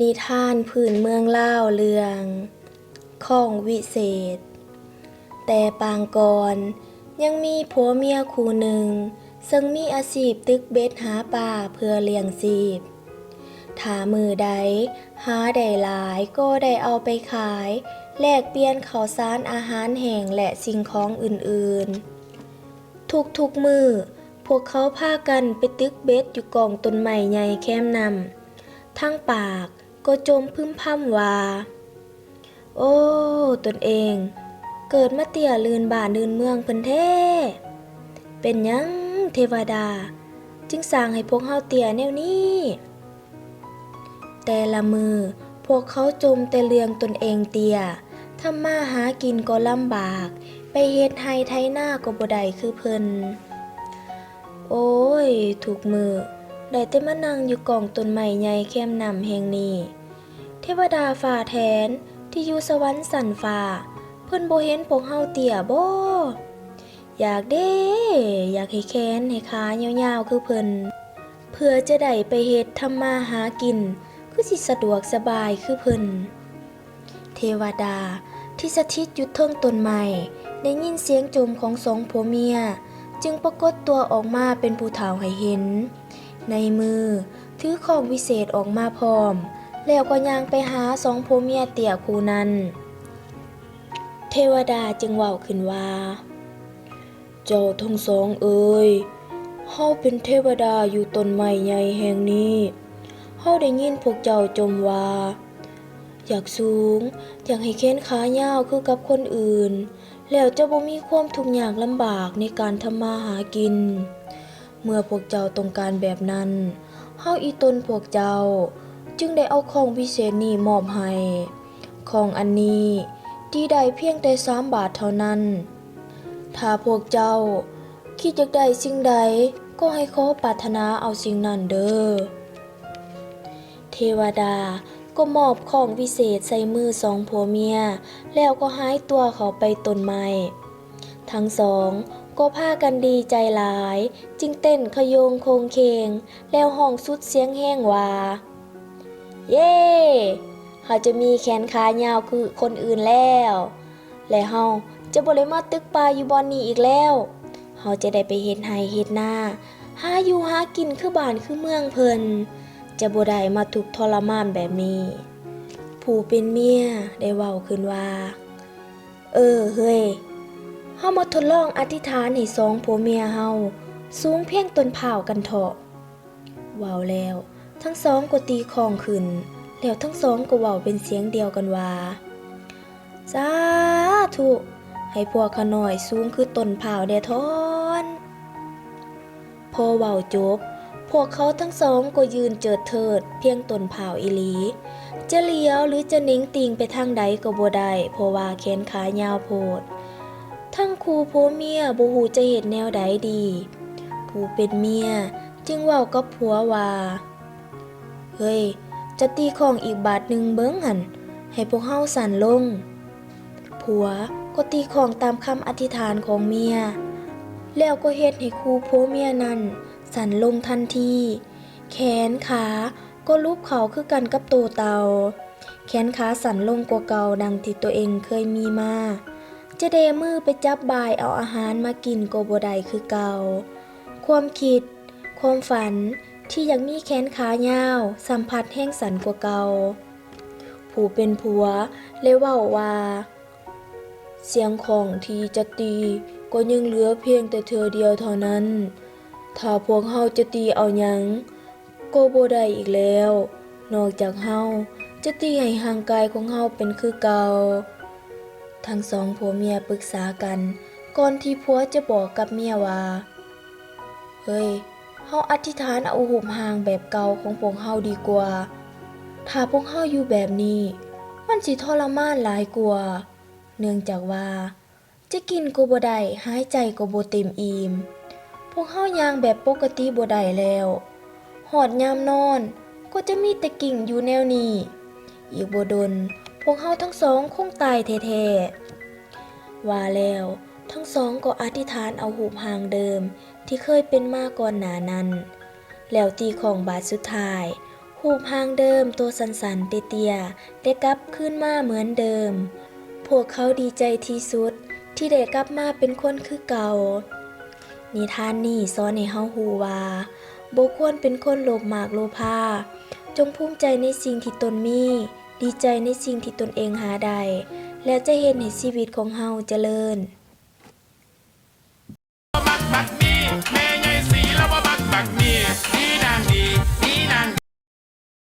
ນິທານພື້ນເມືອງລາວເລື່ອງ ຂ້ອງວິເສດ. ແຕ່ປາງກ່ອນ ຍັງມີຜົວເມຍຄູ່ໜຶ່ງ ເຊິ່ງມີອາຊີບຕຶກເບັດຫາປາເພື່ອລ້ຽງຊີບ. ຖ້າມື້ໃດຫາໄດ້ຫຼາຍກໍໄດ້ເອົາໄປຂາຍ ແລກປ່ຽນເຂົ້າສານອາຫານແຫ້ງ ແລະ ສິ່ງຂອງອື່ນໆ. ທຸກໆມື້ ພວກເຂົາພາກັນໄປຕຶກເບັດຢູ່ກ້ອງຕົ້ນໄມ້ໃຫຍ່ແຄມນ້ຳ. ທັງປາກກໍຈົ່ມພຶມພຳວ່າ, ໂອ້ ຕົນເອງເກີດມາເຕ້ຍລື່ນບ້ານລື່ນເມືອງເພິ່ນແທ້. ເປັນຫຍັງເທວະດາຈຶ່ງສ້າງໃຫ້ພວກເຮົາເຕ້ຍແນວນີ້? ແຕ່ລະມື້ພວກເຂົາຈົ່ມແຕ່ເລື່ອງຕົນເອງເຕ້ຍ, ທຳມາຫາກິນກໍລຳບາກ, ໄປເຮັດໄຮ່ໄຖນາກໍບໍ່ໄດ້ຄືເພິ່ນ. ໂອ້ຍ ທຸກມື້ໄດ້ແຕ່ມານັ່ງຢູ່ກ້ອງຕົ້ນໄມ້ໃຫຍ່ແຄມນ້ຳແຫ່ງນີ້. ເທວະດາຟ້າແຖນທີ່ຢູ່ສະຫວັນຊັ້ນຟ້າ ເພິ່ນບໍ່ເຫັນພວກເຮົາເຕ້ຍບໍ? ຢາກເດ້ ຢາກໃຫ້ແຂນໃຫ້ຂາຍາວໆຄືເພິ່ນ ເພື່ອຈະໄດ້ໄປເຮັດທຳມາຫາກິນ ຄືຊິສະດວກສະບາຍຄືເພິ່ນ. ເທວະດາທີ່ສະຖິດຢູ່ເທິງຕົ້ນໄມ້ ໄດ້ຍິນສຽງຈົ່ມຂອງສອງຜົວເມຍ ຈຶ່ງປາກົດຕົວອອກມາເປັນຜູ້ເຖົ້າໃຫ້ເຫັນ. ໃນມືຖືຄ້ອງວິເສດອອກມາພ້ອມ ແລ້ວກໍຍ່າງໄປຫາສອງຜົວເມຍເຕ້ຍຄູ່ນັ້ນ. ເທວະດາຈຶ່ງເວົ້າຂຶ້ນວ່າ, ເຈົ້າທັງສອງເອີຍ, ເຮົາເປັນເທວະດາຢູ່ຕົ້ນໄມ້ໃຫຍ່ແຫ່ງນີ້. ເຮົາໄດ້ຍິນພວກເຈົ້າຈົ່ມວ່າ ຢາກສູງ, ຢາກໃຫ້ແຂນຂາຍາວຄືກັບຄົນອື່ນ, ແລ້ວຈະບໍ່ມີຄວາມທຸກຍາກລຳບາກໃນການທຳມາຫາກິນ. ເມື່ອພວກເຈົ້າຕ້ອງການແບບນັ້ນ, ເຮົາອີ່ຕົນພວກເຈົ້າຈຶ່ງໄດ້ເອົາຄ້ອງວິເສດນີ້ມອບໃຫ້. ຄ້ອງອັນນີ້ຕີໄດ້ພຽງແຕ່ສາມບາດເທົ່ານັ້ນ. ຖ້າພວກເຈົ້າຄິດຢາກໄດ້ສິ່ງໃດ, ກໍໃຫ້ຂໍປາດຖະໜາເອົາສິ່ງນັ້ນເດີ້. ເທວະດາກໍມອບຄ້ອງວິເສດໃສ່ມືສອງຜົວເມຍ ແລ້ວກໍຫາຍຕົວເຂົ້າໄປຕົ້ນໄມ້. ທັງສອງກໍພາກັນດີໃຈຫຼາຍ, ຈຶ່ງເຕັ້ນຂະໂຍງໂຄງເຄງ ແລ້ວຮ້ອງສຸດສຽງແຮງວ່າ, ເຢ! ເຮົາຈະມີແຂນຂາຍາວຄືຄົນອື່ນແລ້ວ ແລະ ເຮົາຈະບໍ່ໄດ້ມາຕຶກປ່າຢູ່ບ່ອນນີ້ອີກແລ້ວ. ເຮົາຈະໄດ້ໄປເຮັດໄຮ່ເຮັດນາ, ຫາຢູ່ຫາກິນຄືບ້ານຄືເມືອງເພິ່ນ, ຈະບໍ່ໄດ້ມາທຸກທໍລະມານແບບນີ້. ຜູ້ເປັນເມຍໄດ້ເວົ້າຂຶ້ນວ່າ, ເອີເຮີ້ຍ, ເຮົາມາທົດລອງອະທິຖານໃຫ້ສອງຜົວເມຍເຮົາສູງພຽງຕົ້ນພ້າວກັນເທາະ. ເວົ້າແລ້ວ ທັງສອງກໍຕີຄ້ອງຂຶ້ນ, ແລ້ວທັງສອງກໍເວົ້າເປັນສຽງດຽວກັນວ່າ, ສາທຸ, ໃຫ້ພວກຂ້ານ້ອຍສູງຄືຕົ້ນພ້າວແດ່ທ້ອນ. ພໍເວົ້າຈົບ, ພວກເຂົາທັງສອງກໍຢືນເຈີດເທີດພຽງຕົ້ນພ້າວອີ່ຫຼີ. ຈະຫຼຽວ ຫຼື ຈະເໜັງຕິ່ງໄປທາງໃດກໍບໍ່ໄດ້, ເພາະວ່າແຂນຂາຍາວໂພດ. ທັງຄູ່ຜົວເມຍບໍ່ຮູ້ຈະເຮັດແນວໃດດີ. ຜູ້ເປັນເມຍຈຶ່ງເວົ້າກັບຜົວວ່າ, ເຮີ້ຍ, ເຈົ້າຕີຄ້ອງອີກບາດໜຶ່ງເບິ່ງຫັ້ນ, ໃຫ້ພວກເຮົາສັ້ນລົງ. ຜົວກໍຕີຄ້ອງຕາມຄຳອະທິຖານຂອງເມຍ, ແລ້ວກໍເຮັດໃຫ້ຄູ່ຜົວເມຍນັ້ນສັ້ນລົງທັນທີ. ແຂນຂາກໍຫຼຸບເຂົ້າຄືກັນກັບໂຕເຕົ່າ. ແຂນຂາສັ້ນລົງກວ່າເກົ່າດັ່ງທີ່ຕົວເອງເຄີຍມີມາ. ຈະເດມືໄປຈັບບ່າຍເອົາອາຫານມາກິນກໍບໍ່ໄດ້ຄືເກົ່າ. ຄວາມຄິດ, ຄວາມຝັນທີ່ຢາກມີແຂນຂາຍາວ ສ່ຳພັດແຮງສັ່ນກວ່າເກົ່າ. ຜູ້ເປັນຜົວໄດ້ເວົ້າວ່າ, ສຽງຄ້ອງທີ່ຈະຕີກໍຍັງເຫຼືອພຽງແຕ່ເທື່ອດຽວເທົ່ານັ້ນ. ຖ້າພວກເຮົາຈະຕີເອົາຫຍັງກໍບໍ່ໄດ້ອີກແລ້ວ, ນອກຈາກເຮົາຈະຕີໃຫ້ຮ່າງກາຍຂອງເຮົາເປັນຄືເກົ່າ. ທັງສອງຜົວເມຍປຶກສາກັນ ກ່ອນທີ່ຜົວຈະບອກກັບເມຍວ່າ, ເຮີ້ຍ, ເຮົາອະທິຖານເອົາຮູບຮ່າງແບບເກົ່າຂອງພວກເຮົາດີກວ່າ. ຖ້າພວກເຮົາຢູ່ແບບນີ້, ມັນຊິທໍລະມານຫຼາຍກວ່າ, ເນື່ອງຈາກວ່າຈະກິນກໍບໍ່ໄດ້, ຫາຍໃຈກໍບໍ່ເຕັມອີ່ມ. ພວກເຮົາຍ່າງແບບປົກກະຕິບໍ່ໄດ້ແລ້ວ. ຮອດຍາມນອນກໍຈະມີແຕ່ກິ້ງຢູ່ແນວນີ້. ອີກບໍ່ດົນ, ພວກເຮົາທັງສອງຄົງຕາຍແທ້ໆ. ວ່າແລ້ວ, ທັງສອງກໍອະທິຖານເອົາຮູບຮ່າງເດີມທີ່ເຄີຍເປັນມາກ່ອນໜ້ານັ້ນ, ແລ້ວຕີຄ້ອງບາດສຸດທ້າຍ, ຮູບຮ່າງເດີມ ໂຕສັ້ນໆ ເຕ້ຍໆ ໄດ້ກັບຄືນມາເໝືອນເດີມ. ພວກເຂົາດີໃຈທີ່ສຸດທີ່ໄດ້ກັບມາເປັນຄົນຄືເກົ່າ. ນິທານນີ້ສອນໃຫ້ເຮົາຮູ້ວ່າ ບໍ່ຄວນເປັນຄົນໂລບມາກໂລພາ. ຈົ່ງພູມໃຈໃນສິ່ງທີ່ຕົນມີ, ດີໃຈໃນສິ່ງທີ່ຕົນເອງຫາໄດ້ ແລ້ວຈະເຮັດໃຫ້ຊີວິດຂອງເຮົາຈະເລີນ. ບັກໝີ່ ແມ່ໃຫຍ່ສີລາວບໍ່ມັກບັກໝີ່ ດີນາງດີ ດີນາງ